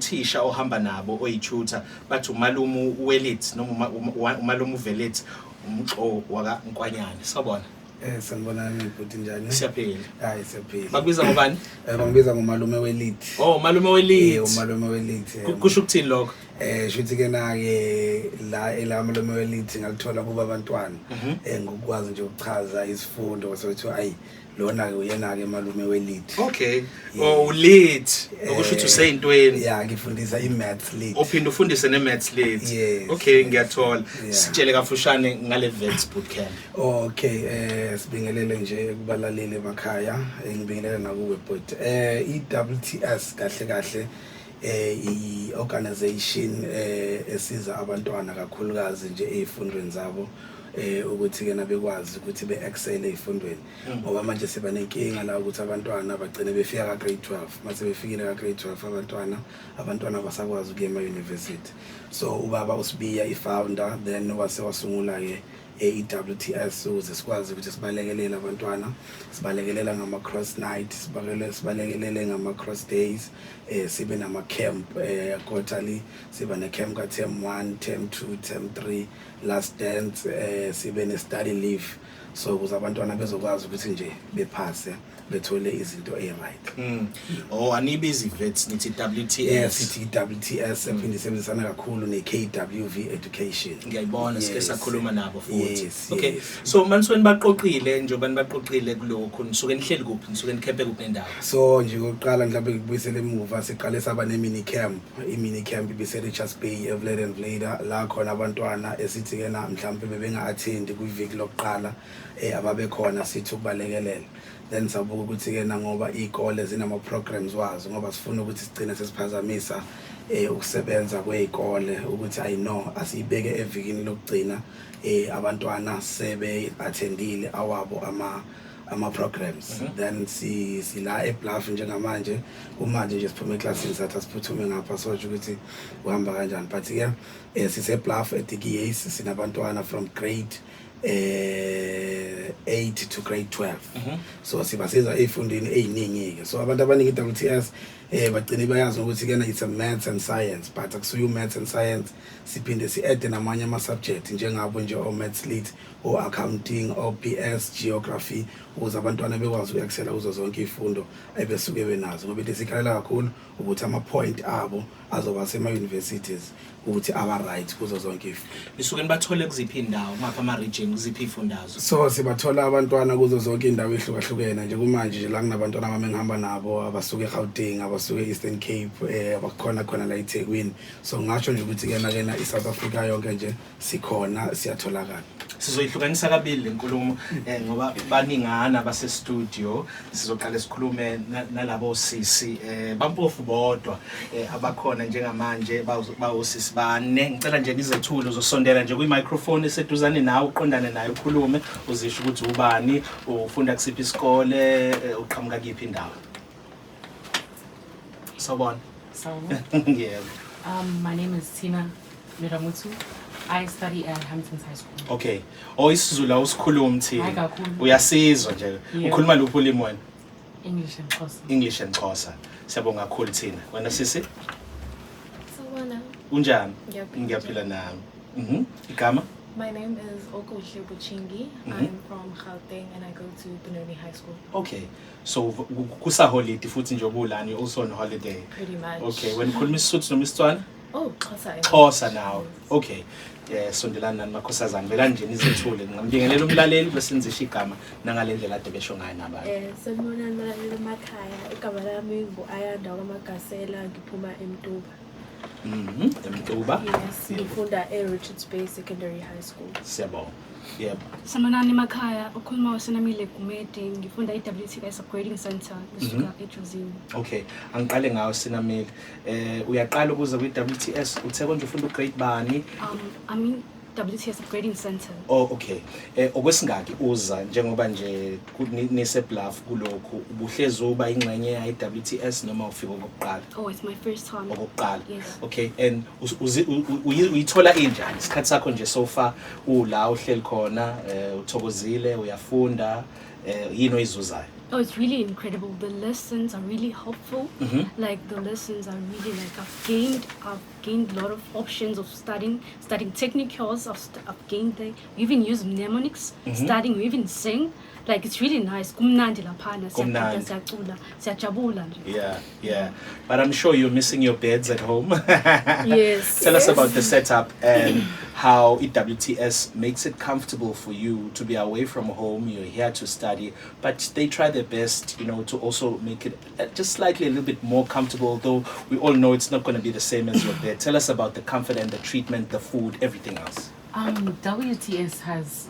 Uthisha ohamba nabo oyi-tutor bathi umalume uWelit noma umalume uVelit umxo waka Nkwanyane. Sawubona. Sanibonani bhuti, njani? Siyaphila. Hayi, siyaphila. Bakubiza ngobani? Bangibiza ngomalume welit. Oh, malume welit. Umalume welit. Kusho ukuthini lokho? Shuthi ke na ke la ela malume welit ngalithola kuba abantwana. Ngokwazi nje ukuchaza isifundo sokuthi ayi, lona ke uyena ke malume welit. Okay. Oh, ulit. Okusho ukuthi useyintweni. Yeah, ngifundisa i-maths lit. Uphinde ufundise ne-maths lit. Yes. Okay, ngiyathola. Yeah. Sitshele kafushane ngale Wits Bootcamp. Okay, sibingelele nje kubalaleli emakhaya, ngibingelele nakuwe bhuti. I-WTS kahle kahle i-organization esiza abantwana kakhulukazi nje ezifundweni zabo, ukuthi ke nabekwazi ukuthi be-excel ezifundweni, ngoba manje siba nenkinga la ukuthi abantwana bagcine befika ka grade 12. Mase befikile ka grade 12 abantwana basakwazi ukuya ema university. So ubaba uSibiya, i-founder, then wase wasungula ke i-WTS ukuze sikwazi ukuthi sibalekelele abantwana, sibalekelela ngama-cross night, sibalekelele ngama-cross days, sibe nama-camp quarterly, siba ne-camp ka-term 1, term 2, term 3, last dance, sibe ne-study leave, so ukuze abantwana bezokwazi ukuthi nje bephase, bethole izinto eyi-right. Oh, anibizi Wits, nithi WTS. Yes, sithi i-WTS, ephinde isebenzisana kakhulu ne-KWV Education. Ngiyayibona, sike sakhuluma nabo futhi. Yes. Okay. Yes. So manisuke nibaqoqile, njengoba nibaqoqile kulokhu, nisuke nihleli kuphi, nisuke nikhempe kuphi nendawo? So nje kokuqala, mhlawumbe ngikubuyisele emuva, siqale saba ne-mini camp. I-mini camp ibise-Richards Bay, eVlede Vleda, la khona abantwana esithi ke na mhlawumbe bebenga-attendi kwiviki lokuqala, ababekhona sithi ukubalekelela. Then sabuka ukuthi ke na ngoba iy'kole zinama-programs wazo, ngoba sifuna ukuthi sigcine sesiphazamisa ukusebenza kwey'kole, ukuthi I know asiyibeke evikini lokugcina, abantwana sebe-attendile awabo ama-programs. Then si sila eBluff njengamanje. Kumanje nje siphume eklasini, sathi asiphuthume ngapha sotsho ukuthi kuhamba kanjani, but ke sise Bluff eDikies, sinabantwana from grade 8 to grade 12. So sibasiza ezifundweni eziningi ke. So abantu abaningi i-WTS bagcine bayazi ukuthi kena it's a maths and science, but akusuyo maths and science, siphinde si-add namanye ama-subject njengabo nje o-maths lit, o-accounting, o-PS, geography, ukuze abantwana bekwazi uku-excela kuzo zonke iy'fundo ebesuke benazo, ngoba into esikhalela kakhulu ukuthi ama-point abo azoba sema-universities, ukuthi aba-right kuzo zonke iy'fundo. Nisuke nibathole kuziphi iy'ndawo, kumaphi ama-region, kuziphi iy'fundazwe? So sibathola abantwana kuzo zonke iy'ndawo ey'hlukahlukene. Nje kumanje nje la kunabantwana bami engihamba nabo abasuke eGauteng, abasuke e-Eastern Cape, abakhona khona la eThekwini. So ngingasho nje ukuthi kena i-South Africa yonke nje sikhona, siyatholakala. Sizoyihlukanisa kabili le nkulumo, ngoba baningana base-studio. Sizoqale sikhulume nalabo sisi bampofu bodwa abakhona njengamanje, bawosisi bane. Ngicela nje nizethule, uzosondela nje kwi-microphone eseduzane nawe, uqondane naye, ukhulume, uzisho ukuthi ubani, ufunda kusiphi isikole, uqhamuka kuyiphi indawo. Sawubona. Sawubona. Yebo. My name is Tina Miramutu. I study at Hamptons High School. Okay. Oh, isiZulu awusikhulumi, Thina? Hayi, kakhulu. Uyasizwa nje? Yeah. Ukhuluma luphi ulimi wena? English and Xhosa. English and Xhosa. Siyabonga kakhulu, Thina. Wena sisi? Sawubona. Unjani? Ngiyaphila. Ngiyaphila nami. Igama? My name is Okuhle Buchingi. I'm from Gauteng and I go to Benoni High School. Okay. So kusa holiday futhi nje obulani, you also on holiday. Pretty much. Okay, wena ukhuluma isiSuthu noma isiTswana? Oh, Xhosa. Xhosa now. Okay. Sondelani nani makhosazana, velani nje nizethule. Ngingambingelela umlaleli bese nizisho igama nangale ndlela ade besho ngayo nabantu. Sanibonani balaleli emakhaya. Igama lami ngu-Ayanda wamaGasela, ngiphuma eMtuba. Emtuba. Yes, ngifunda e-Richards Bay Secondary High School. Siyabonga. Yebo. Sanibonani emakhaya, ukhuluma uSinamile Gumede, ngifunda i-WTS Upgrading Center, ngisuka eJozini. Okay, angiqale ngawo, Sinamile. Uyaqala ukuza kwi-WTS, uthe konje ufunda ugrade bani? I'm in WTS Upgrading Center. Oh, okay. Okwesingaki uza njengoba nje nise Bluff kulokhu, ubuhlezi uba ingxenye ya WTS noma ufika okokuqala? Oh, it's my first time. Okokuqala. Yes. Okay, and uyithola injani? Isikhathi sakho nje so far ula uhleli khona, uthokozile, uyafunda, yini oyizuzayo? Oh, it's really incredible. The lessons are really helpful. Like the lessons are really like I've gained a lot of options of studying technicals. I've gained the, we even use mnemonics, studying, we even sing. Like it's really nice. Kumnandi laphana, Kumnandi. siyacula, siyacula, siyajabula nje. Yeah. But I'm sure you're missing your beds at home. Yes. Tell us about the setup and how EWTS makes it comfortable for you to be away from home. You're here to study, but they try their best to also make it just slightly a little bit more comfortable, though we all know it's not going to be the same as your bed. Tell us about the comfort and the treatment, the food, everything else. WTS has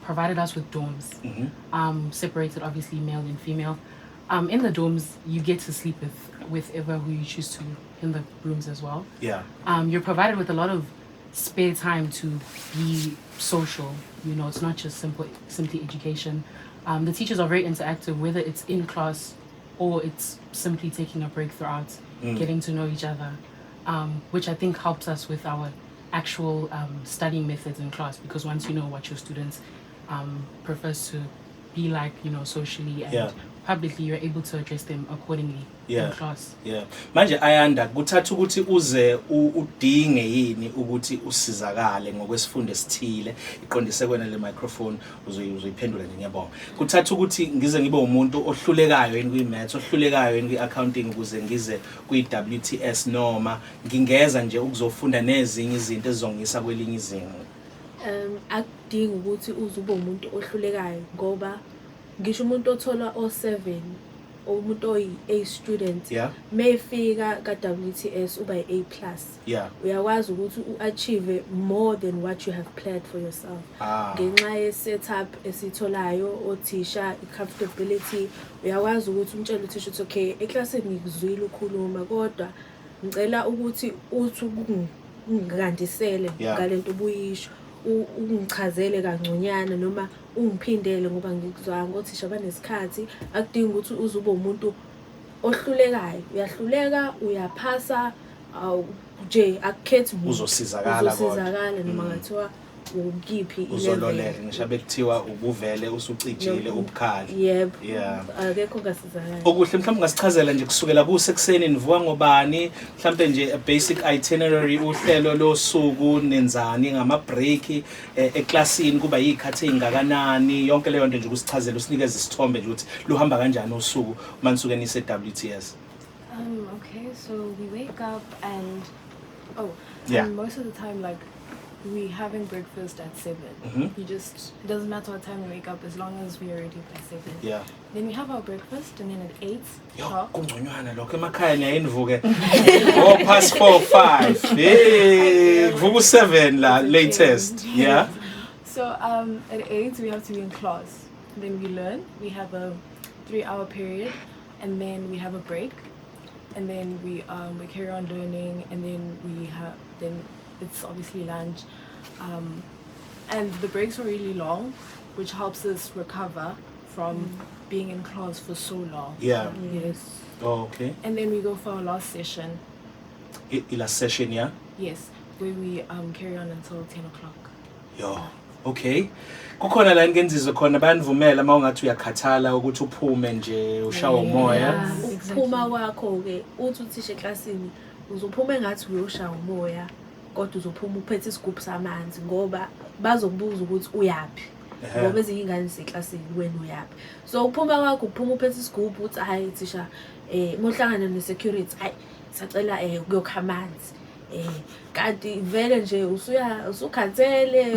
provided us with dorms, separated obviously male and female. In the dorms, you get to sleep with ever who you choose to in the rooms as well. You're provided with a lot of spare time to be social. It's not just simply education. The teachers are very interactive, whether it's in class or it's simply taking a break throughout, getting to know each other, which I think helps us with our actual studying methods in class, because once you know what your students prefers to be like, socially and publicly, you're able to address them accordingly in class. Yeah. Manje Ayanda, kuthatha ukuthi uze udinge yini ukuthi usizakale ngokwesifundo esithile? Iqondise kwena le microphone, uzoyiphendula nje, ngiyabonga. Kuthatha ukuthi ngize ngibe umuntu ohlulekayo yini kwi-maths, ohlulekayo yini kwi-accounting, ukuze ngize kwi-WTS, noma ngingeza nje ukuzofunda nezinye izinto ezizongisa kwelinye izinga? Akudingi ukuthi uze ube umuntu ohlulekayo, ngoba ngisho umuntu othola o7, umuntu oyi-A student, mayefika ka-WTS uba yi-A plus. Uyakwazi ukuthi u-achieve more than what you have planned for yourself ngenxa ye-setup esiyitholayo, othisha, i-comfortability. Uyakwazi ukuthi umtshele uthisha ukuthi, "Okay, eklasini ngikuzwile ukhuluma, kodwa ngicela ukuthi uthi ungandisele ngalento obuyisho, ungichazele kangconywana noma ungiphindele ngoba ngikuzwanga." Othisha banesikhathi. Akudingi ukuthi uze ube umuntu ohlulekayo. Uyahluleka, uyaphasa, awu nje, akukhethi muntu. Uzosizakala kodwa. Uzosizakala noma ngathiwa ukiphi i-level. Uzololeka ngisho bekuthiwa ubuvele usucijile ubukhali. Yebo. Akekho ongasizakali. Okuhle, mhlawumbe ungasichazela nje kusukela kusekuseni, nivuka ngobani, mhlawumbe nje a basic itinerary, uhlelo losuku, nenzani ngama-break, eklasini kuba yiy'khathi ey'ngakanani, yonke leyo nto nje ukusichazela, usinikeze isithombe nje ukuthi luhamba kanjani usuku uma nisuke nise-WTS. Okay, so we wake up and oh, and most of the time, like, we having breakfast at 7. You just, it doesn't matter what time we wake up as long as we are ready by 7. Then we have our breakfast and then at 8 Yo, sharp. Kungconywana lokho. Emakhaya niyaye nivuke oh past 4 5. Hey, kuvuka u7 la It's a latest. change. So at 8 we have to be in class. Then we learn. We have a 3-hour period, and then we have a break, and then we carry on learning, and then we have then it's obviously lunch, and the breaks are really long, which helps us recover from being in class for so long. Yes. Oh, okay. And then we go for our last session. Ila session, yeah. Yes, where we carry on until 10 o'clock. Yo, okay. Kukhona la ngenzizwe khona bayanivumela uma ungathi uyakhathala ukuthi uphume nje ushawe umoya? Yeah. Ukuphuma kwakho-ke, uthi uthisha eklasini uzophuma engathi uyoshaya umoya, kodwa uzophuma uphethe isigubhu samanzi ngoba bazokubuza ukuthi uyaphi, ngoba ezinye iy'ngane ziseklasini, wena uyaphi? So ukuphuma kwakho, uphuma uphethe isigubhu, uthi, "Hhayi thisha," uma uhlangana ne-security, "Hhayi, sacela ukuyokha amanzi," kanti vele nje usuya usukhathele,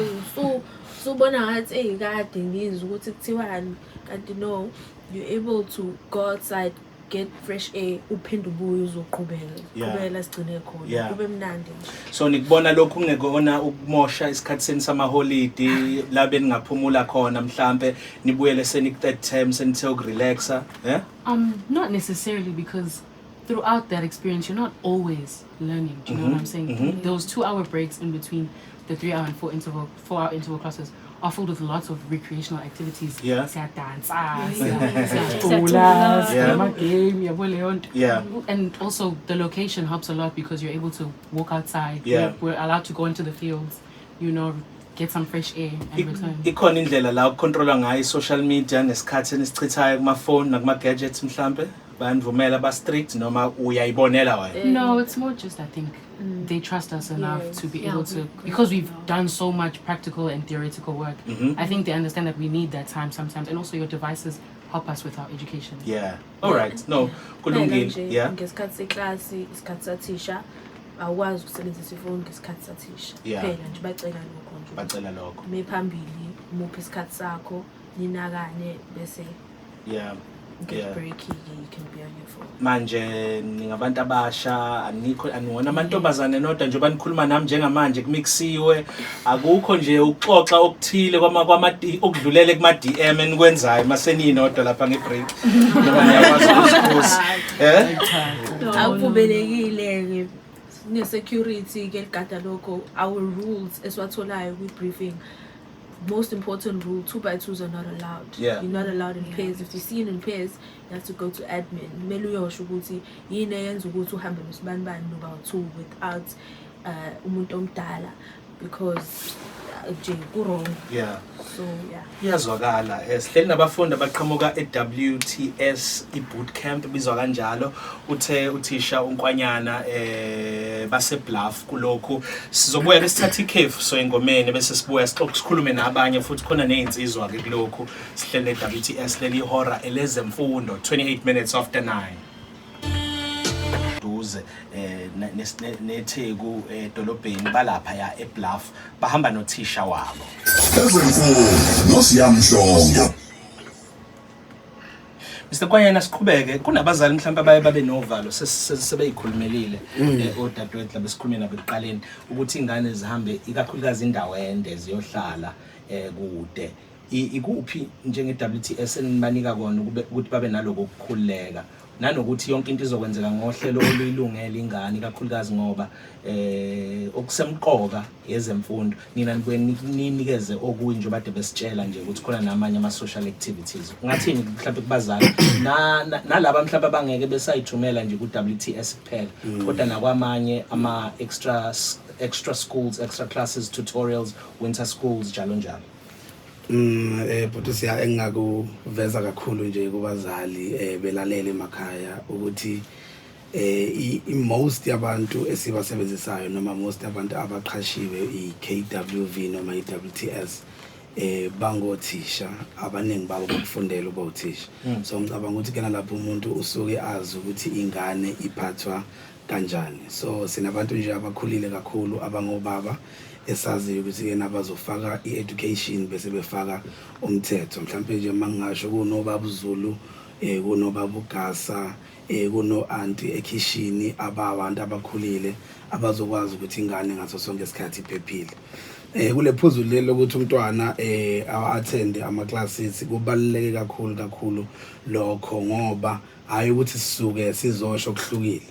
usubona ngathi eyi kade ngizwe ukuthi kuthiwani, kanti no, you're able to go outside, get fresh air, uphinde ubuye uzoqhubeka, qhubekela sigcine khona. Kube mnandi nje. So nikubona lokhu kungekona ukumosha isikhathi seni samaholidi la beningaphumula khona, mhlambe nibuyele seni third term, senithe ukurelaxa, eh? Not necessarily, because throughout that experience, you're not always learning. Do you know what I'm saying? Mhm. Those 2-hour breaks in between the 3-hour and 4-hour interval classes are filled with lots of recreational activities. Siyadansa, siyacula, game, yabo leyo nto. And also the location helps a lot because you're able to walk outside. We're allowed to go into the fields. Get some fresh air and return. Ikhona indlela la ukucontrola ngayo i-social media nesikhathi enisichithayo kumafoni nakuma-gadgets, mhlampe bayanivumela, ba-strict, noma uyayibonela wena? No, it's more just, I think, they trust us enough to be able to, because we've done so much practical and theoretical work. I think they understand that we need that time sometimes, and also your devices help us with our education. Yeah, all right, no, kulungile. Nje, ngesikhathi seklasi, isikhathi sathisha, awukwazi ukusebenzisa ifoni ngesikhathi sathisha. Phela nje bacela lokho nje. Bacela lokho. Ume phambili, umuphe isikhathi sakho, ninakane, bese get break, you can be on your phone. Manje ningabantu abasha, anikho, aniwona amantombazane nodwa njengoba nikhuluma nami njengamanje, kumixiwe, akukho nje ukuxoxa okuthile kwama okudlulele kuma DM enikwenzayo maseninodwa lapha ngebreak, noma niyakwazi ukuzikhuza, eh? Akuvumelekile-ke, ne-security ke ligada lokho. Our rules esiwatholayo kwi-briefing, most important rule, two by twos are not allowed. You're not allowed in pairs. If you see in pairs, you have to go to admin, kumele uyosho ukuthi yini eyenza ukuthi uhambe nosibanibani noba two without umuntu omdala, because nje ku-wrong. So yeah. Iyazwakala. Sihleli nabafundi abaqhamuka e-WTS, i-boot camp ibizwa kanjalo. Uthe uthisha uNkwanyana base Bluff kulokhu. Sizobuya ke sithathe ikhefu, so engomeni, bese sibuya sixoxe, sikhulume nabanye futhi, khona nezinsizwa ke kulokhu. Sihleli e-WTS, leli hora elezemfundo, 28 minutes after 9. Duze neTheku edolobheni, balapha ya eBluff, bahamba nothisha wabo. Ezemfundo noSiyamhlongo. Mr Kwanyana, siqhubeke. Kunabazali mhlawumbe abaye babe novalo, sebeyikhulumelile odadewethu labesikhulume nabo ekuqaleni, ukuthi ingane zihambe ikakhulukazi indawo ende ziyohlala kude. Ikuphi njenge-WTS enibanika kona ukuthi babe naloko ukukhululeka, nanokuthi yonke into izokwenzeka ngohlelo oluyilungele ingane, ikakhulukazi ngoba okusemqoka ezemfundo, nina nibuye ninikeze okunye, njengoba kade besitshela nje ukuthi khona namanye ama-social activities? Ungathini mhlawumbe kubazali nalaba mhlawumbe abangeke besayithumela nje ku-WTS kuphela, kodwa nakwamanye ama-extra extra schools, extra classes, tutorials, winter schools, njalo njalo? But siya engakuveza kakhulu nje kubazali belalela emakhaya ukuthi most yabantu esibasebenzisayo noma most abantu abaqhashiwe i-KWV noma i-WTS bangothisha, abaningi babo bakufundela ukuba uthisha. So ngicabanga ukuthi kena lapho umuntu usuke azi ukuthi ingane iphathwa kanjani. So sinabantu nje abakhulile kakhulu, abangobaba esaziyo ukuthi kena bazofaka i-education bese befaka umthetho. Mhlawumbe nje mangingasho, kunobaba uZulu, kunobaba uGasa, kuno auntie ekhishini, ababantu abakhulile abazokwazi ukuthi ingane ngaso sonke isikhathi iphephile. Kule phuzu leli lokuthi umntwana attend ama classes, kubaluleke kakhulu kakhulu lokho, ngoba hayi ukuthi sisuke sizosho kuhlukile,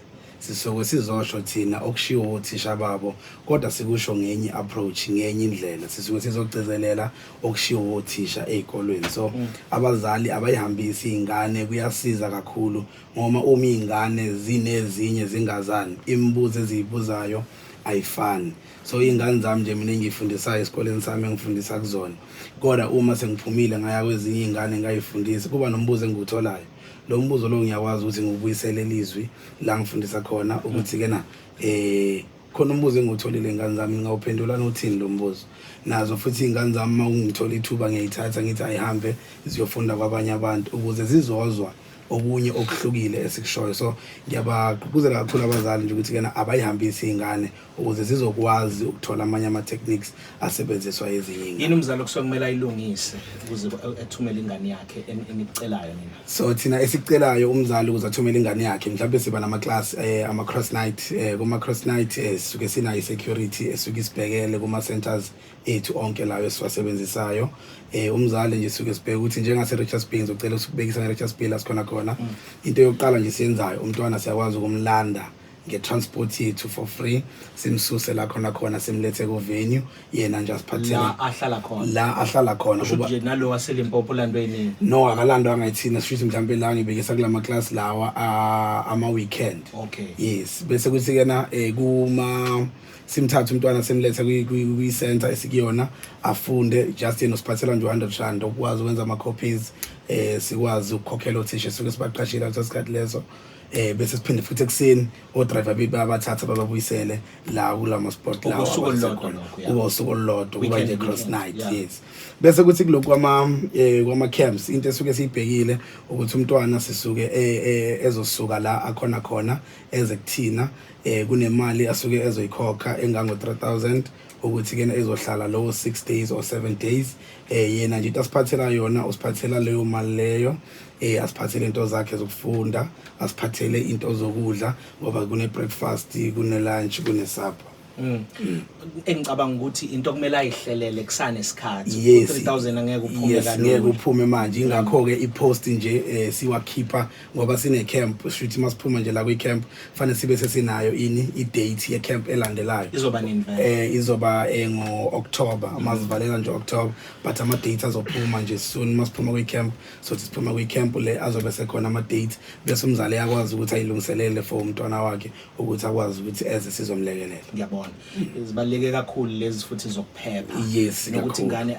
sisuke sizosho thina okushiwo othisha babo, kodwa sikusho ngenye approach, ngenye indlela, sisuke sizogcizelela okushiwo othisha ey'kolweni. So abazali abayihambisi iy'ngane, kuyasiza kakhulu, ngoba uma iy'ngane zinezinye zingazani, imibuzo eziyibuzayo ayifani. So iy'ngane zami nje mina engiyifundisayo esikoleni sami engifundisa kuzona, kodwa uma sengiphumile ngaya kwezinye iy'ngane ngayifundisa, kuba nombuzo engiwutholayo. Lo mbuzo lo ngiyakwazi ukuthi ngiwubuyisele ilizwi la ngifundisa khona, ukuthi-ke na khona umbuzo engiwutholile, iy'ngane zami, ngingawuphendulana uthini lo mbuzo? Nazo futhi iy'ngane zami, uma ngithola ithuba, ngiyayithatha ngithi ayihambe ziyofunda kwabanye abantu ukuze zizozwa okunye okuhlukile esikushoyo. So ngiyabagqugquzela kakhulu abazali nje ukuthi-kena abayihambise iy'ngane ukuze zizokwazi ukuthola amanye ama-techniques asebenziswa ezinye iy'ngane. Yini umzali okusuke kumele ayilungise ukuze ethumele ingane yakhe enikucelayo nina? So thina esicelayo umzali ukuze athumele ingane yakhe, mhlawumbe siba nama-class ama-cross night. Kuma-cross night sisuke sinayo i-security esuke isibhekele kuma-centers ethu onke lawo esiwasebenzisayo. Umzali nje suke sibheke ukuthi njengase-Richards Bay, ngizocela usikubekisa nge-Richards Bay la sikhona khona, into yokuqala nje siyenzayo, umntwana siyakwazi ukumlanda nge-transport yethu for free, simsuse la khona khona, simlethe ku-venue, yena nje asiphathele. La ahlala khona? La ahlala khona. Kusho Kuba nje nalo waseLimpopo ulandwe yini? No, akalandwanga yithina. Sisho ukuthi mhlawumbe la ngibekisa kulama class lawa ama-weekend. Yes, bese kuthi kena kuma simthatha umntwana simletha kwi-center esikuyona. Afunde, just yena usiphathela nje 100 rand ukwazi ukwenza ama copies, sikwazi ukukhokhela othisha suke sibaqashile leso sikhathi leso, bese siphinde futhi ekuseni o-driver bethu bayabathatha bababuyisele la kulama spot lawa. Usuku olulodwa abasekhona. Lokho, yeah. Kuba usuku olulodwa, kuba Weekend, nje cross weekend, night. Yeah. Yes, bese kuthi kulokhu kwama camps, into esuke siyibhekile ukuthi umntwana sisuke ezosuka la akhona khona eze kuthina, kunemali asuke ezoyikhokha engango 3000 ukuthi kena ezohlala lowo 6 days or 7 days. Yena nje into asiphathela yona, usiphathela leyo mali leyo, asiphathele into zakhe zokufunda, asiphathele into zokudla, ngoba kune breakfast, kune lunch, kune supper. Engicabanga ukuthi into okumele ayihlelele kusanesikhathi. Yes. 3000 angeke uphume Yes, kalula. ngeke uphume manje. Ingakho ke i-post nje siwakhipha ngoba sine camp. Shuthi masiphuma nje la kwi camp, fanele sibe sesinayo ini i-date ye camp elandelayo. Izoba nini vele? Izoba ngo October, masivalela nje October, but ama dates azophuma nje soon masiphuma kwi camp. So siphuma kwi camp le, azobe sekhona ama dates, bese umzali yakwazi ukuthi ayilungiselele for umntwana wakhe ukuthi akwazi ukuthi eze sizomlekelela. Ngiyabona, zibaluleke kakhulu lezi futhi zokuphepha. Yes, nokuthi kakhulu. ingane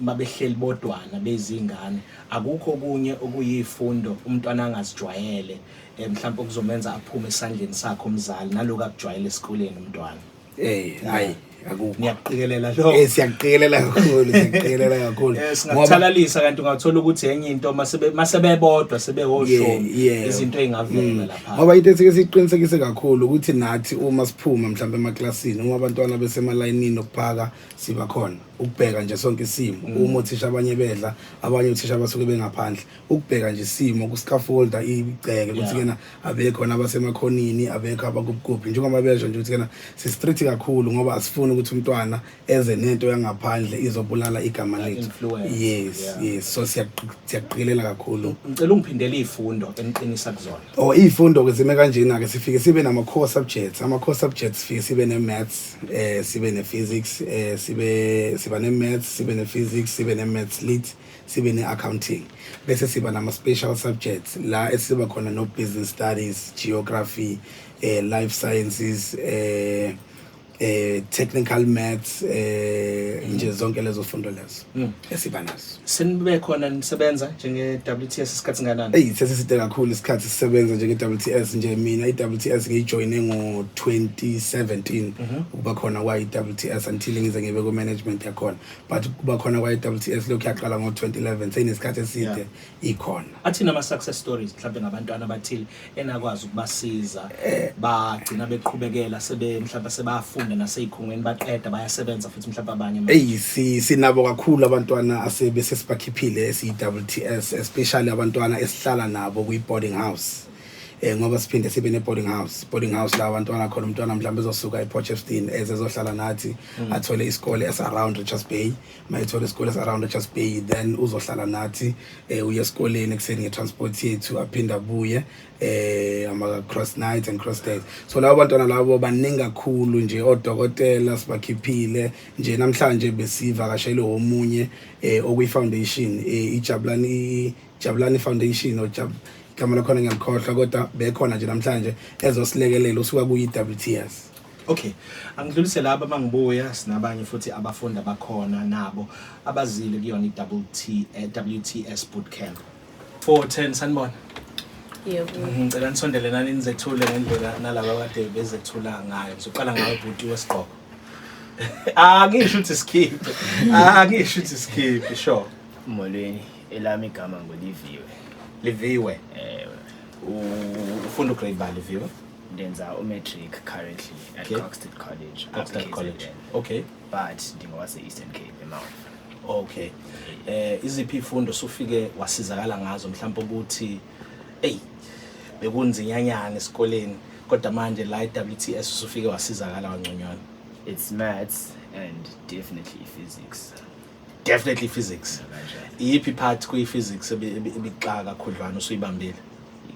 mabehleli bodwana bezingane, akukho okunye okuyifundo umntwana angazijwayele, mhlawumbe okuzomenza aphume esandleni sakhe umzali naloku akujwayele esikoleni umntwana. Hayi, akukho. Ngiyaqikelela lokho. Siyaqikelela kakhulu, siyaqikelela kakhulu. Singakuthalalisa kanti ungathola ukuthi enye into masebebodwa sebewoshumi izinto ey'ngavela lapha. Ngoba into esike siyiqinisekise kakhulu ukuthi nathi uma siphuma mhlawumbe emaklasini, uma abantwana besemalayinini okuphaka, siba khona ukubheka nje sonke isimo. Uma othisha abanye bedla, abanye othisha basuke bengaphandle, ukubheka nje isimo ku-scaffolder igceke ukuthi kena abekhona abasemakhonini, abekho abakuphi, njengoba besho nje ukuthi kena si-strict kakhulu ngoba asifuni ukuthi umntwana eze nento yangaphandle izobulala igama lethu. Influence. Yes. Yes, so siyaqikelela kakhulu. Ngicela ungiphindele iy'fundo eniqinisa kuzona. Oh, izifundo ke zime kanjena ke. Sifike sibe nama core subjects. Ama core subjects, sifike sibe ne maths, sibe ne physics, sibe siba ne maths, sibe ne physics, sibe ne maths lit, sibe ne accounting, bese siba nama special subjects la esiba khona no business studies, geography, life sciences, technical maths, nje zonke lezo fundo lezo esiba nazo. Senibe khona nisebenza njenge-WTS isikhathi singanani? Eyi, sesiside kakhulu isikhathi sisebenza njenge-WTS nje. Mina i-WTS ngiyijoyine ngo-2017, ukuba khona kwa-i-WTS until ngize ngibe ku-management yakhona, but kuba khona kwa-i-WTS lokhu yaqala ngo-2011, seyinesikhathi eside ikhona. Athini ama-success stories mhlawumbe ngabantwana abathile enakwazi ukubasiza, bagcina beqhubekela, sebe mhlawumbe sebafunda nasey'khungweni, baqeda, bayasebenza futhi mhlawumbe abanye manje? Eyi, sinabo kakhulu abantwana asebe sesibakhiphile esiyi-WTS, especially abantwana esihlala nabo kwi-boarding house, ngoba siphinde sibe ne-boarding house. Boarding house la abantwana khona, umntwana mhlawumbe ezosuka ePortchefstroom eze ezohlala nathi, athole isikole esi-around Richards Bay. Mayethole isikole esi-around Richards Bay, then uzohlala nathi, uye esikoleni ekuseni nge-transport yethu, aphinde abuye ama-cross night and cross days. So labo bantwana labo baningi kakhulu nje, odokotela sibakhiphile nje. Namhlanje besivakashele omunye okuyi-foundation, iJabulani, iJabulani Foundation or igama lakhona ngiyalikhohlwa, kodwa bekhona nje namhlanje ezosilekelela, usuka kuyi-WTS. Okay, angidlulise laba. Mangibuya sinabanye futhi abafundi abakhona nabo abazile kuyona i-double T WTS bootcamp. 410, sanibona. Yebo. Ngicela nisondele nani, nizethule ngendlela nalaba abade bezethula ngayo. Ngizoqala ngawe, bhuti wesigqoko. Ah, ngisho ukuthi skip. Ah, ngisho ukuthi skip, sure. Molweni, elami igama nguLiviwe. Liviwe. Ewe. Ufunda ugrade ba, Liviwe? Ndenza umatric currently at Kokstad College, apha Kokstad College. KZN. But ndingowase Eastern Cape, eMouth. Okay. Iziphi ifundo sufike wasizakala ngazo, mhlawumbe ukuthi ey bekunzinyanyana esikoleni, kodwa manje la eWTS usufike wasizakala kangconywana? It's maths and definitely physics. Definitely physics. Kanjani? Iyiphi part kwi physics ebixaka kakhudlwana usuyibambile?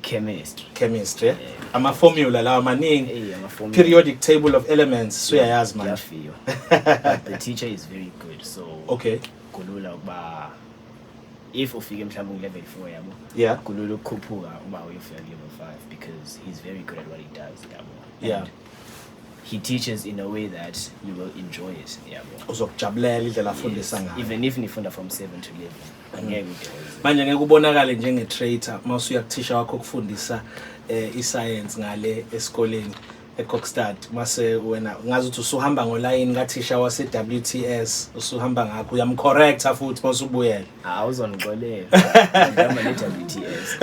Chemistry. Chemistry. Ama formula lawa maningi. Hey, ama formula. Periodic table of elements suyayazi manje. Kuyafiwa. But the teacher is very good, so kulula ukuba if ufike mhlawumbe ku level 4, yabo. Kulula ukukhuphuka uba uyofika ku level 5 because he's very good at what he does, yabo. And He teaches in a way that you will enjoy it, yabo. Uzokujabulela indlela afundisa ngayo. Even if nifunda from 7 to 11, angeke udoze. Manje ngeke ubonakale njenge-traitor uma usuya kuthisha wakho okufundisa i-science ngale esikoleni eKokstad, mase wena ngazi ukuthi usuhamba ngolayini kathisha wase-WTS, usuhamba ngakho uyamcorrecta futhi mase ubuyela. Hawu, uzongixolela, ngihamba ne-WTS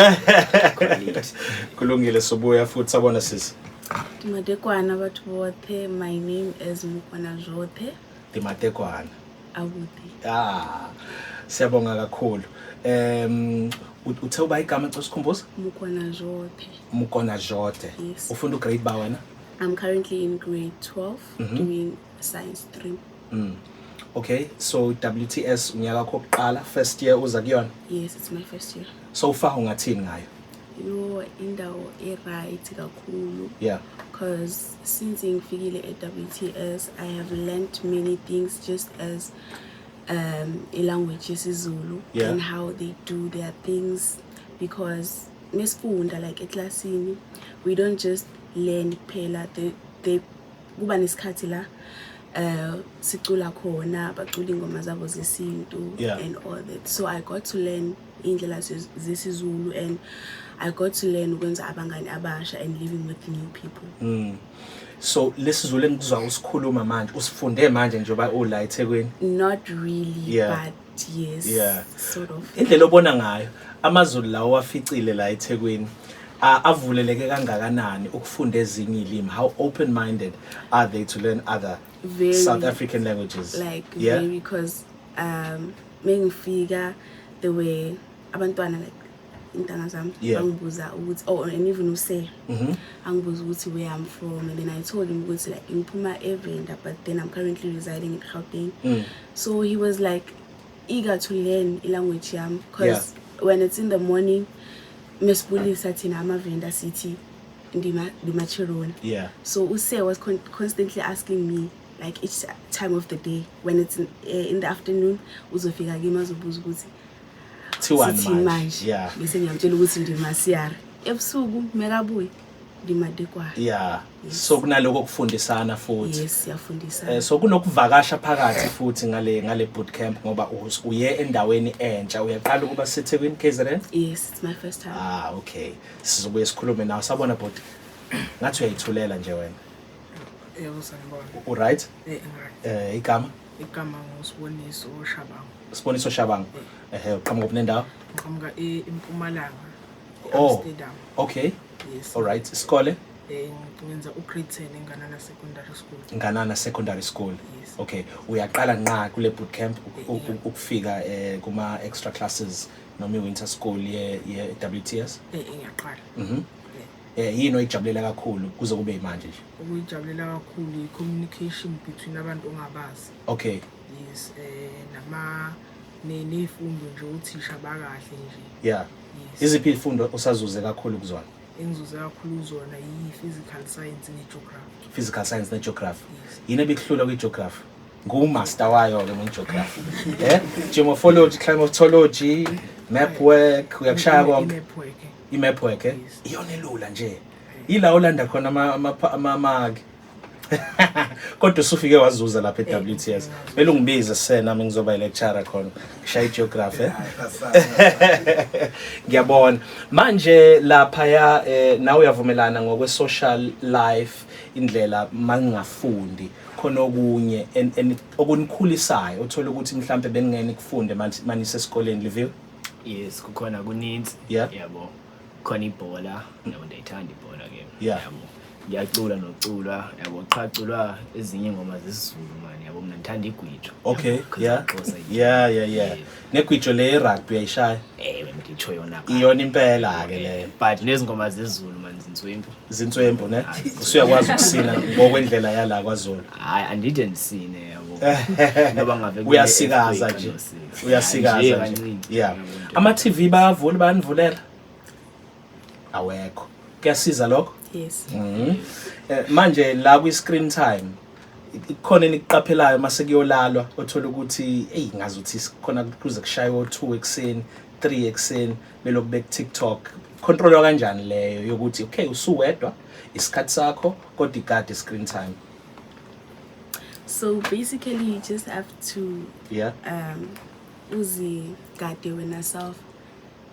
quality. Kulungile, sobuya futhi. Sabona sisi. Madekwana batho botlhe. My name is Mukwana Jothe. Dimatekwana. Abuti. Ah, siyabonga kakhulu. Uthe uba igama, cela sikhumbuza? Mukwana Jothe. Mukona Jothe. Yes. Ufunda ugrade ba wena? I'm currently in grade 12 doing science 3. Okay, so WTS unyaka wakho wokuqala, first year uza kuyona? Yes, it's my first year. So far ungathini ngayo? Yo, indawo e-right kakhulu. Because since ngifikile e-WTS, I have learned many things, just as i-language yesiZulu and how they do their things, because mesifunda like eklasini we don't just learn kuphela, they kuba nesikhathi la sicula khona, bacula ingoma zabo zesintu and all that. So I got to learn indlela zesiZulu and I got to learn ukwenza abangani abasha and living with new people. So lesizulu engikuzwa usikhuluma manje usifunde manje njengoba ula eThekwini? Not really, but yes, sort of. Indlela obona ngayo amaZulu lawo waficile la eThekwini, avuleleke kangakanani ukufunda ezinye ilimi? How open minded are they to learn other Very. South African languages? Like, very, because mengifika the way abantwana, like intanga zami, bangibuza ukuthi, oh, and even use angibuza ukuthi where I'm from, and then I told him ukuthi like ngiphuma eVenda, but then I'm currently residing in Gauteng. So he was like eager to learn ilanguage yami, because when it's in the morning mesibulisa thina amaVenda sithi ndima matsheloni. So use was constantly asking me like each time of the day when it's in the afternoon, uzofika kimi azobuza ukuthi Thiwani sithini manje? Manje bese ngiyamtshela ukuthi ndimasiara. Ebusuku mekabuye, ndimadekwana. Yeah, so kunaloko kufundisana futhi. Yes, siyafundisana. So kunokuvakasha phakathi futhi ngale boot camp, ngoba uye endaweni entsha, uyaqala ukuba seThekwini, KZN? Yes, it's my first time. Ah, okay, sizobuye sikhulume nawe. Sabona bhuti, ngathi uyayithulela nje wena. Yebo, sanibona. U right? Ngiright. Igama? Igama nguSiboniso Shabangu. Siboniso Shabangu. Ehe, uqhamuka kuphi nendawo? Ngiqhamuka eMpumalanga. Oh. Amsterdam. Okay. Yes. All right, isikole? Ngenza ugrade 10 eNganana Secondary School. Nganana Secondary School. Yes. Okay, uyaqala nqa kule boot camp ukufika kuma extra classes noma i-winter school ye WTS? Ngiyaqala. Yini oyijabulela kakhulu kuze kube manje nje? Ukuyijabulela kakhulu i-communication between abantu ongabazi. Yes, nama nezifundo nje, uthisha bakahle nje. Yes. Iziphi izifundo osazuze kakhulu kuzona? Engizuze kakhulu kuzona yi-physical science ne-geography. Physical science ne-geography. Yes. Yini ebikuhlula kwi-geography? Ngumaster wayo-ke nge-geography. Geomorphology, climatology, map work, uyakushaya konke? I-map work. I-map work, eh? Yes. Iyona elula nje. Ila olanda khona amamaki. Kodwa usufike wazuza lapha e-WTS. Kumele ungibize sena nami ngizoba i-lecturer khona. Ngishaya i-geography. Eh? Ngiyabona. Manje lapha ya nawe uyavumelana ngokwe social life, indlela mangingafundi khona okunye okunikhulisayo uthola ukuthi mhlambe beningene kufunde manje esikoleni, Liviwe? Yes, kukhona kuninzi. Yabo, khona ibhola, yabo, ndiyayithanda ibhola ke. Yabo, ngiyacula nokucula, yabo, qha culwa ezinye ingoma zesiZulu man, yabo, mina ngithanda igwijo. Yabo, 'cause Xhosa. Yeah. Negwijo le rugby uyayishaya? Ewe, nditsho yona. Iyona impela ke leyo. But nezingoma zesiZulu man zintswempu. Zintswempu ne? Usuyakwazi ukusina ngokwendlela yala kwaZulu? Hayi, andide ndisine, yabo, noba ngave kune Uyasikaza earthquake nje. andosika. Uyasikaza Nje nje. kancinci. Yeah. Ama TV bayavula, bayanivulela? Awekho. Kuyasiza lokho? Yes. Manje la kwi screen time ikhona enikuqaphelayo mase kuyolalwa, othola ukuthi hey, ngazi ukuthi khona kuze kushaye o2 ekseni, 3 ekseni, belokhu be TikTok? Controlwa kanjani leyo yokuthi okay, usuwedwa, isikhathi sakho, kodwa igade screen time? So basically you just have to uzigade wena self,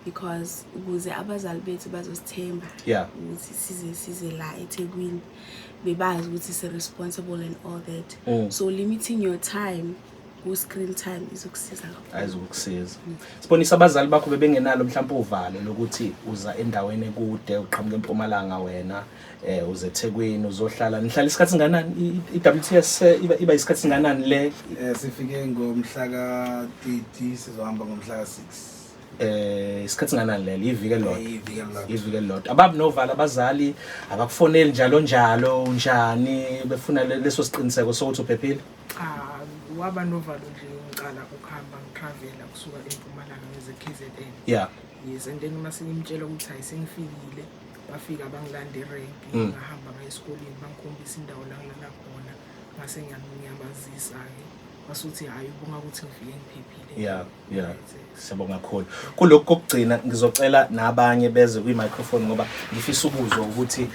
because ukuze abazali bethu bazosithemba ukuthi size la eThekwini, bebazi ukuthi si-responsible and all that. So limiting your time ku-screen time izokusiza kakhulu. Ayizokusiza. Sibonisa, abazali bakho bebengenalo mhlawumbe uvalo lokuthi uza endaweni ekude, uqhamuka eMpumalanga wena, uze eThekwini uzohlala, nihlala isikhathi singanani? I-WTS iba isikhathi singanani le? Sifike ngomhla ka-30, sizohamba ngomhla ka-6. Isikhathi singanani lelo? Iviki elilodwa? Iviki elilodwa. Iviki elilodwa. Ababi novalo abazali? Abakufoneli njalo njalo, unjani, befuna leso siqiniseko sokuthi uphephile? Cha, waba novalo nje ngicala ukuhamba, ngitravela kusuka eMpumalanga ngeze KZN. Yes, and then uma sengimtshela ukuthi hayi, sengifikile, bafika bangilanda erenki, ngahamba ngaya esikoleni, bangikhombisa indawo la ngilala khona, ngase ngiyabazisa-ke, basuthi hhayi, ubonga ukuthi ngifike ngiphephile. Yeah, siyabonga kakhulu. Kulokhu kokugcina ngizocela nabanye beze kwi-microphone, ngoba ngifisa ukuzwa ukuthi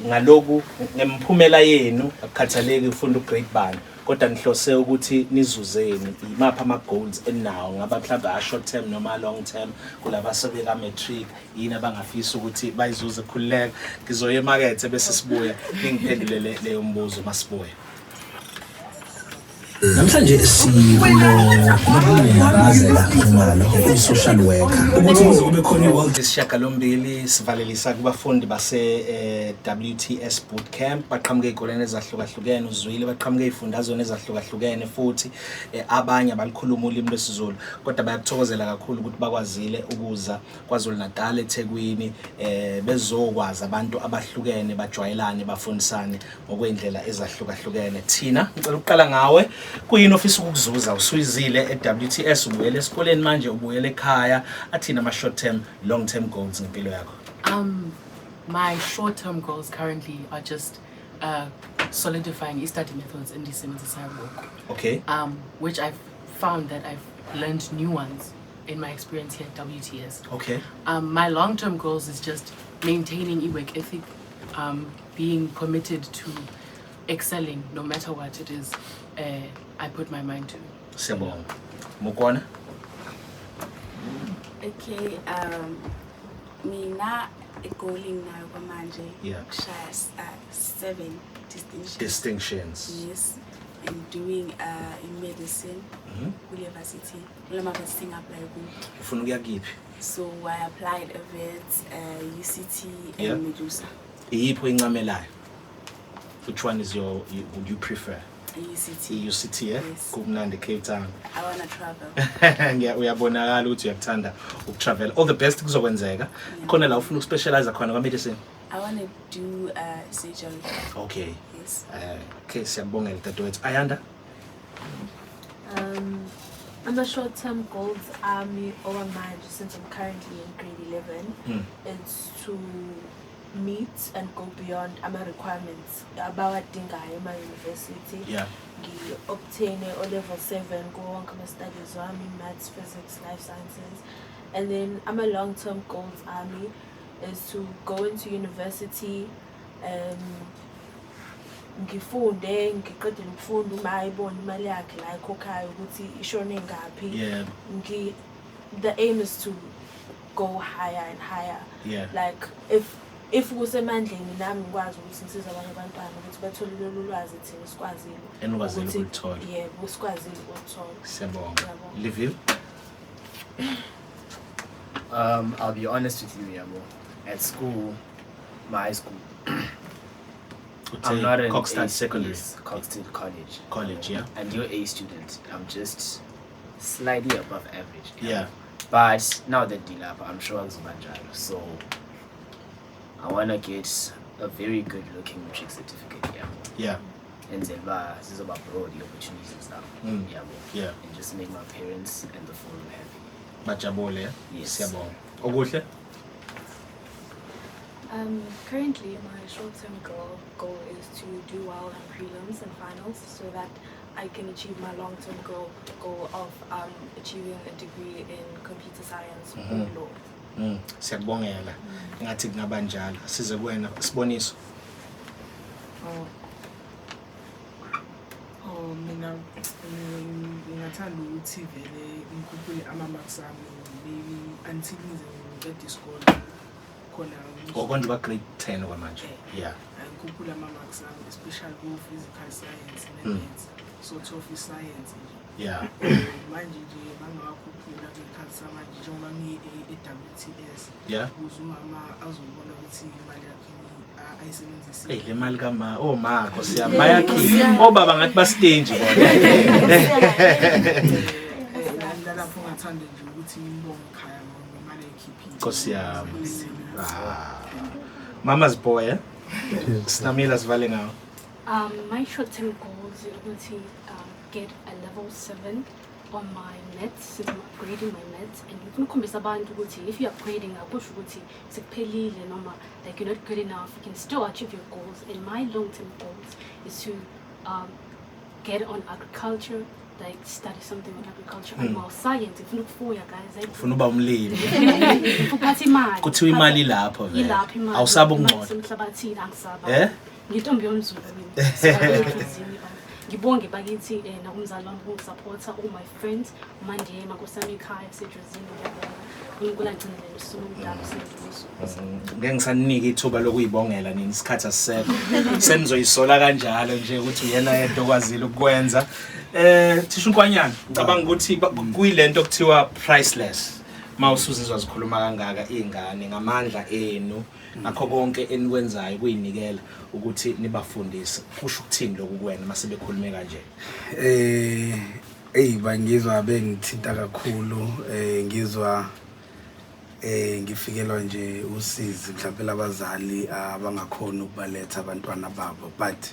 ngaloku ngemphumela yenu, akukhathaleki ufunda ugrade bani, kodwa nihlose ukuthi nizuzeni, imaphi ama-goals eninawo, ngaba mhlawumbe a-short term noma long term, kulaba sebeka matric, yini abangafisa ukuthi bayizuze? Khululeka, ngizoya emakethe bese sibuya, ningiphendule leyo mbuzo masibuya. Namhlanje sinoNobulunga Mazela Khumalo, uyi-social worker, ukuthi kuze kube khona i-World Isishiyagalombili sivalelisa kubafundi base WTS Bootcamp. Baqhamuke ey'koleni ezahlukahlukene, uzwile, baqhamuke ey'fundazweni ezahlukahlukene futhi abanye abalikhuluma ulimi lwesiZulu, kodwa bayakuthokozela kakhulu ukuthi bakwazile ukuza KwaZulu Natal, eThekwini, bezokwazi abantu abahlukene, bajwayelane, bafundisane ngokwey'ndlela ezahlukahlukene. Thina ngicela ukuqala ngawe, kuyini ofisa ukukuzuza usuyizile e-WTS, ubuyele esikoleni manje, ubuyele ekhaya? Athini ama-short term, long term goals ngempilo yakho? My short-term goals currently are just solidifying study methods in ndisebenzisayo ngoku. Which I've found that I've learned new ones in my experience here at WTS. My long-term goals is just maintaining e-work ethic, being committed to excelling no matter what it is I put my mind to. Siyabonga. Mukwana? Okay, mina igoal enginayo kwamanje ukushaya 7 distinctions. Distinctions. Yes, and doing in medicine kule varsity, kule ma-varsity ngi-apply kuwo. Ufuna ukuya kiphi? So I applied a Wits, UCT and Medusa. Iyiphi oyincamelayo? Which one is your you, would you prefer? UCT. UCT, eh? Yes. Kumnandi Cape Town. I wanna travel. Uyabonakala ukuthi uyakuthanda ukutravel. All the best, kuzokwenzeka. Khona la ufuna ukuspecialize khona kwa medicine? I wanna do surgery. Okay. Yes. Okay, siyabongela dadewethu. Ayanda? Ama short-term goals ami okwamanje, since I'm currently in grade 11, it's to meet and go beyond ama requirements abawadingayo ema-university. Ngi-obtain o level 7 kuwo wonke ama-studies wami, maths, physics, life sciences. And then ama long-term goals ami is to go into university, ngifunde, ngiqedele ukufunda, uma ayibona imali yakhe la ayikhokhayo ukuthi ishone ngaphi. The aim is to go higher and higher. Like if kusemandleni nami ngikwazi ukuthi ngisize abanye abantwana ukuthi bathole lolu lwazi thina sikwazile Enikwazile ukuthi- ukuluthola. Yebo, sikwazile ukuluthola. Siyabonga. Ngiyabonga. Liville? I'll be honest with you, Yabo. At school, my high school, I'm not an Kokstad A Secondary. Yes, Kokstad College. College, yeah. And you're A student. I'm just slightly above average. But now that deal up, I'm sure I'm. So I want to get a very good looking matric certificate, yeah. And then this is about broad the opportunities and stuff. Yeah. And just make my parents and the forum happy. Bajabule, yeah? Yes. Siyabonga. Okuhle? Currently, my short-term goal is to do well in prelims and finals so that I can achieve my long-term goal of achieving a degree in computer science or law. Siyakubongela. Ngathi kungaba njalo. Size kuwena, Siboniso. Oh. Oh, mina ngingathanda ukuthi vele ngikhuphule ama-marks ami, maybe until ngize ngiqede isikole khona. Okonje ba grade 10 kwamanje. Ngikhuphule ama-marks ami, especially ku-physical science ne-maths, sort of i-science nje. Manje nje bangawakhuphula ngekhathi samanje njengoba ngiye e-WTS, ukuze umama azobona ukuthi imali yakhe ayisebenzisile. Ey, le mali kama oma Nkosi yami, bayakhipha obaba ngathi ba-stingy bona. Nalapho ngathanda nje ukuthi ngibonge ekhaya ngemali ayikhiphile. Nkosi yami. Ah. Mama's boy, eh? Sinamila, sivale ngawo. My short-term goals is ukuthi get a level 7 on my maths, since I'm upgrading my maths, and ngifuna ukukhombisa abantu ukuthi if you're upgrading akusho ukuthi sekuphelile noma like you're not good enough, you can still achieve your goals. And my long-term goals is to get on agriculture, like study something on agriculture and more science. Ngifuna ukufuya, guys. Ufuna uba umlimi. Ngifuna ukuphatha imali. Kuthiwa imali ilapho vele. Ilapho imali. Awusabi Imali ukungcola. isemhlabathini, angisaba. Eh? Ngintombi yomZulu mina. Sifake Ngibonge bakithi nakumzali wami ukungisupporta, all my friends, uMandiye makosami ekhaya sejozini, ngiyabonga. uNkulunkulu agcinele usuku omdala usenzuzo. Ngeke ngisaninike ithuba lokuyibongela nini, isikhathi asisekho. Senizoyisola kanjalo nje ukuthi uyena yedwa okwazile ukukwenza. Thisha uNkwanyana, ngicabanga ukuthi kuyilento okuthiwa priceless. Mawusuzizwa zikhuluma kangaka izingane ngamandla enu, ngakho konke enikwenzayo kuyinikela ukuthi nibafundise. Kusho ukuthini lokhu kuwena mase bekhulume kanje? Ey, bangizwa bengithinta kakhulu, ngizwa ngifikelwa nje usizi mhlawumbe labazali abangakhona ukubaletha abantwana babo, but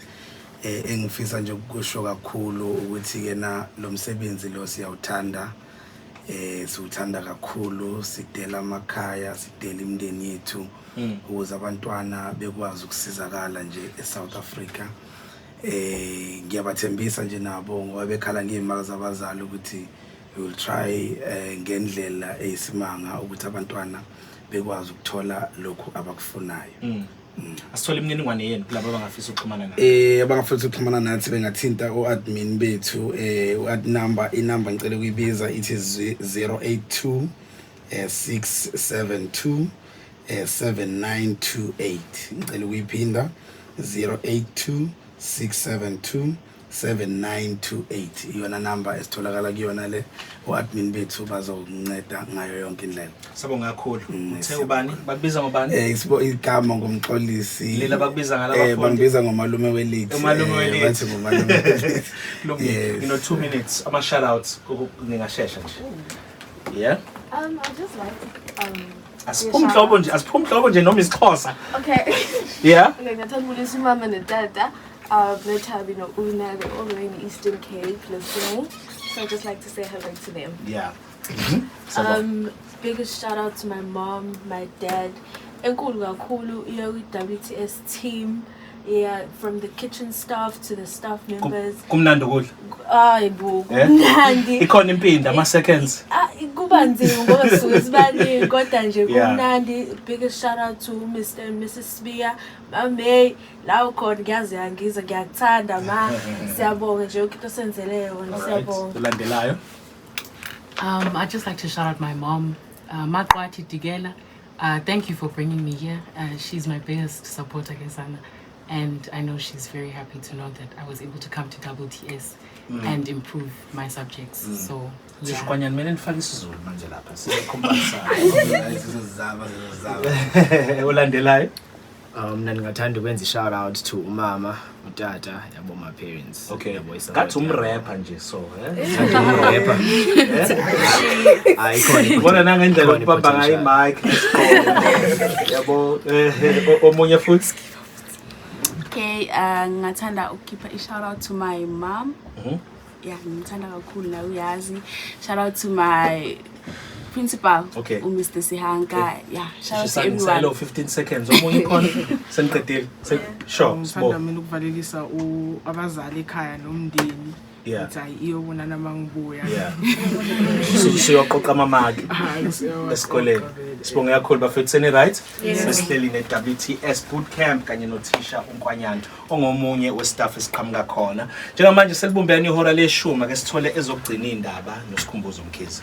engifisa nje ukusho kakhulu ukuthi ke na lo msebenzi lo siyawuthanda, siwuthanda kakhulu, sidela amakhaya, sidela imindeni yethu ukuze abantwana bekwazi ukusizakala nje eSouth Africa. Ngiyabathembisa nje nabo ngoba bekhala ngezimali zabazali ukuthi we will try ngendlela eyisimanga ukuthi abantwana bekwazi ukuthola lokhu abakufunayo. Asithole imininingwane yenu kulabo abangafisa ukuxhumana nathi. Abangafisa ukuxhumana nathi bengathinta o-admin bethu, u-ad number, inamba ngicela ukuyibiza ithi 082 672 7928. Ngicela ukuyiphinda, 082 672 7928, iyona number esitholakala kuyona le, o-admin bethu bazokunceda ngayo yonke indlela. Sabonga kakhulu. Uthe ubani? Bakubiza ngobani? Isibo igama ngomxolisi. Lela bakubiza ngala abafundi? Bangibiza ngomalume welithi. Umalume welithi. Bathi ngomalume welithi. Kulungile. Yes. Ngino 2 minutes ama shout outs, ningashesha nje. Yeah. I just like to Asiphumi hlobo nje, asiphumi hlobo nje noma isiXhosa. Okay. Yeah. Okay, ngiyathanda ukubulisa umama notata, noThabi no-Una, they're all the way in the Eastern Cape listening. So I'd just like to say hello to them. Yeah. Siyabonga. Biggest shout out to my mom, my dad. Enkulu kakhulu iyo WTS team. Yeah, from the kitchen staff to the staff members. Kumnandi ukudla. Hayi bo, Eh? kumnandi. Ikhona impinda ama seconds. Ah, kuba nzima ngoba sisuke sibaningi kodwa nje kumnandi. Biggest shout out to Mr and Mrs Sibiya. Mame, la ukhona ngiyazi uyangizwa, ngiyakuthanda ma. Siyabonga nje yonke into osenzele yona, All right. siyabonga. Ulandelayo. I'd just like to shout out my mom, Makwati Digela. Thank you for bringing me here. She's my biggest supporter, Kesana. And I know she's very happy to know that I was able to come to WTS and improve my subjects. So, yeah. Sishukwanyana, kumele nifake isiZulu manje lapha. Sizocompensate. Sizozama, sizozama. Ulandelayo. Mina ngingathanda ukwenza i-shout out to umama, utata, yabo, my parents. Okay. Yabo, i-support Ngathi yabo. umrapper nje so, eh? Umrapper. Hayi, khona Ubona nangendlela khona okubamba ngayo i-potential. i-mic nesigqoko. Yabo, omunye futhi. Okay, ngingathanda ukukhipha i-shout out to my mom. Yeah, ngimthanda kakhulu nawe uyazi. Shout out to my principal, u-Mr Sihanka. Okay. Yeah, shout out to Shisani, everyone. ngisayelo 15 seconds. Omunye khona seniqedile. Sure, Ngithanda Sbo. mina ukuvalelisa abazali ekhaya nomndeni. Ukuthi hayi iyobonana mangibuya. Siyoqoqa amamaki Hayi, siyoqoqa esikoleni. vele. Sibonge kakhulu bafethu, seni right? Sesihleli ne-WTS Bootcamp kanye nothisha uNkwanyana ongomunye westaff esiqhamuka khona. Njengamanje selibumbene ihora leshumi, ake sithole ezokugcina indaba noSikhumbuzo Mkhize.